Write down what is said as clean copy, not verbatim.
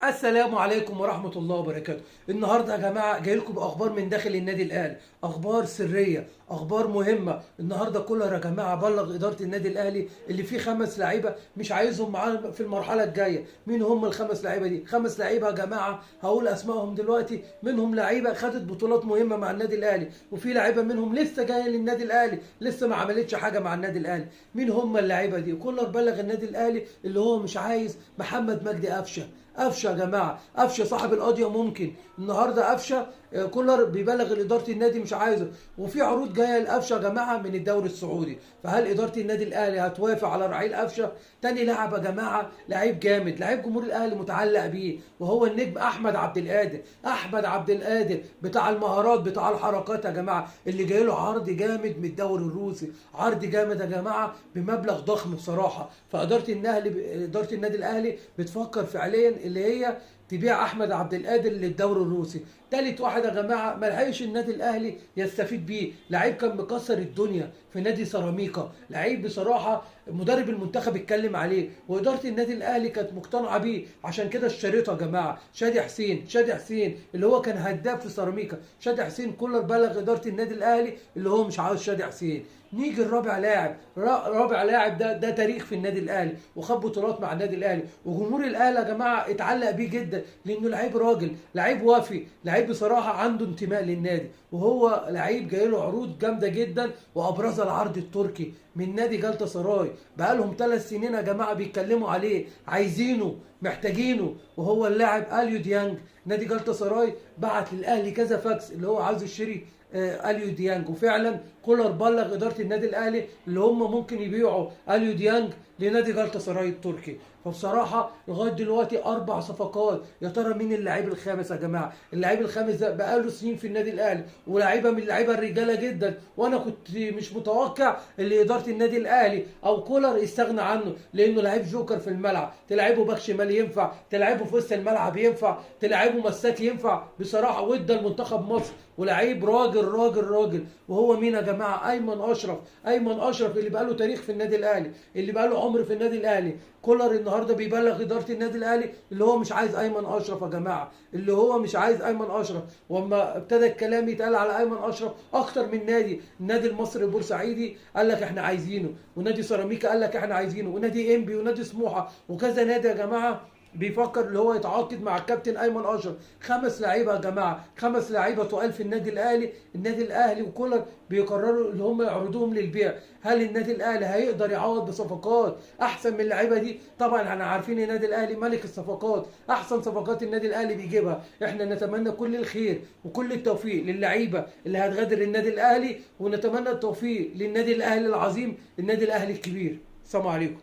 السلام عليكم ورحمة الله وبركاته. النهاردة يا جماعة جاي لكم بأخبار من داخل النادي الأهلي، أخبار سرية، أخبار مهمة. النهاردة كولر يا جماعة بلغ إدارة النادي الأهلي اللي فيه 5 لعيبة مش عايزهم معاه في المرحلة الجاية. مين هم ال5 لعيبة دي؟ 5 لعيبة يا جماعة هقول أسمائهم دلوقتي، منهم لعيبة خدت بطولات مهمة مع النادي الأهلي، وفي لعيبة منهم لسه جاية للنادي الأهلي لسه ما عملتش حاجة مع النادي الأهلي. مين هم اللعيبة دي؟ كولر بلغ النادي الأهلي اللي هو مش عايز محمد مجدي قفشة. قفشه يا جماعة، قفشه صاحب القضية، ممكن النهارده قفشه كولر بيبلغ ادارة النادي مش عايزه، وفي عروض جاية لقفشه يا جماعة من الدوري السعودي، فهل ادارة النادي الاهلي هتوافق على رحيل قفشه؟ تاني لاعب يا جماعة لعيب جامد، لعيب جمهور الاهلي متعلق بيه، وهو النجم احمد عبد القادر. احمد عبد القادر بتاع المهارات بتاع الحركات يا جماعة، اللي جاي له عرض جامد من الدوري الروسي، عرض جامد يا جماعة بمبلغ ضخم بصراحة. فاداره النهلي ادارة النادي الاهلي بتفكر فعليا اللي هي تبيع احمد عبد القادر للدوري الروسي. تالت واحد يا جماعة ما لحقش النادي الاهلي يستفيد بيه، لعيب كان مكسر الدنيا في نادي سيراميكا، لعيب بصراحة مدرب المنتخب اتكلم عليه، واداره النادي الاهلي كانت مقتنعة بيه، عشان كده اشتريته يا جماعة. شادي حسين، شادي حسين اللي هو كان هداف في سيراميكا، شادي حسين كولر بلغ ادارة النادي الاهلي اللي هو مش عاوز شادي حسين. نيجي الرابع لاعب، رابع لاعب ده تاريخ في النادي الاهلي وخد بطولات مع النادي الاهلي، وجمهور الاهلي يا جماعة اتعلق بيه جدا لانه لعيب راجل، لعيب وافي، لعيب بصراحة عنده انتماء للنادي، وهو لعيب جاي له عروض جامدة جدا، وابرزها العرض التركي من نادي جالتا سراي. بقالهم 3 سنين يا جماعة بيتكلموا عليه، عايزينه محتاجينه، وهو اللاعب اليو ديانج. نادي جالتا سراي بعت للاهلي كذا فاكس اللي هو عاوز يشتري اليو ديانج، وفعلا كولر بلغ ادارة النادي الاهلي اللي هم ممكن يبيعوا اليو ديانج لنادي جالتا سراي التركي. فبصراحة لغاية دلوقتي 4 صفقات، يا ترى مين اللاعب الخامس يا جماعة؟ اللاعب الخامس ده بقاله سنين في النادي الاهلي، ولاعيبه من اللعيبة الرجالة جدا، وانا كنت مش متوقع اللي ادارة النادي الاهلي او كولر يستغنى عنه، لانه لعيب جوكر في الملعب، تلعبه باك شمال ينفع، تلعبه في وسط الملعب ينفع، تلعبه مساك ينفع، بصراحة وادى المنتخب مصر، ولعيب راجل راجل راجل. وهو مين يا جماعة؟ ايمن اشرف. ايمن اشرف اللي بقاله تاريخ في النادي الاهلي، اللي بقاله عمر في النادي الاهلي. كولر النهارده بيبلغ ادارة النادي الاهلي اللي هو مش عايز ايمن اشرف يا جماعة، اللي هو مش عايز ايمن اشرف. واما ابتدى الكلام يتقال على ايمن اشرف اكتر من نادي، النادي المصري البورسعيدي قال لك احنا عايزينه، ونادي سيراميكا قال لك احنا عايزينه، ونادي انبي ونادي سموحه وكذا نادي يا جماعة بيفكر اللي هو يتعاقد مع الكابتن ايمن اشرف. 5 لعيبة يا جماعة، 5 لعيبة تقال في النادي الاهلي. النادي الاهلي وكولر بيقرروا اللي هم يعرضوهم للبيع. هل النادي الاهلي هيقدر يعوض بصفقات احسن من اللعيبة دي؟ طبعا احنا عارفين النادي الاهلي ملك الصفقات، احسن صفقات النادي الاهلي بيجيبها. احنا نتمنى كل الخير وكل التوفيق للعيبة اللي هتغادر النادي الاهلي، ونتمنى التوفيق للنادي الاهلي العظيم، النادي الاهلي الكبير. السلام عليكم.